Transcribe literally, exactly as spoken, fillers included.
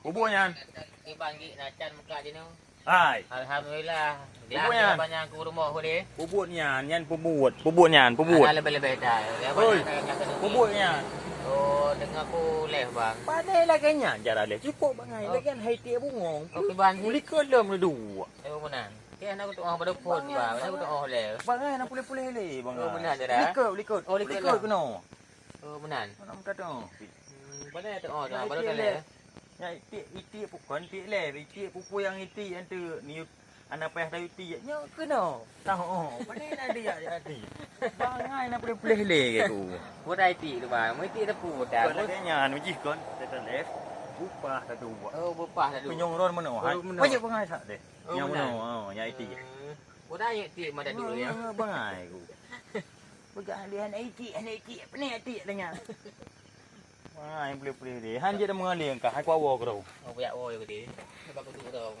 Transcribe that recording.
Peubuet nyan. Iban gik na can muka jinoe. Hai. Alhamdulillah. Ibu nyan. Banyak ku rumoh ku deh. Peubuet nyan, nyan peubuet. Peubuet nyan, peubuet. Ana lebih-lebih dah. Oi. Peubuet nyan. Oh, dengar ku leh bang. Pandai lagèe nyan cara leh. Cukup bangai lagèe nyan hai tiek bungong. Oke bang. Likot lom dua. Oh benar. Kena aku tu'oh pada phone bang. Aku tu'oh leh. Bangai nak pulih-pulih leh bangai. Oh, benar je dah. Likot, likot. Oh, likot Likot lah. kena. Oh benar. Mana minta tu? Hmm, pada tu'oh dah Hai baru tiek dah leh. Leh. Nyan tiek, tiek bukan tiek leh. Tiek pupui yang tiek yang tu ni anak payah tahu tiek. Nyo kena. Tahu. Oh, pandai nak dia jadi. Bangai nak pulih-pulih leh ke tu. Buat I T tu bang. Mesti ada pun dah. Bukan lagèe nyan, jih kon. Kita leh. Upah dah dua. Oh, bepah dah tu. Penyong ron mana? Oh, mana? Banyak bangai sak deh. Oh, Yang mana? Mana? Oh, yang I T. Buat I T mana dulu ya. Ah, bangai ku. Pegang dia anak I T, anak I T. Apa ni I T tanya? Bangai boleh-boleh deh. Han je dah mengalir kah. Aku awak kau. Oh, banyak oh ya gede. Sebab aku tu dah.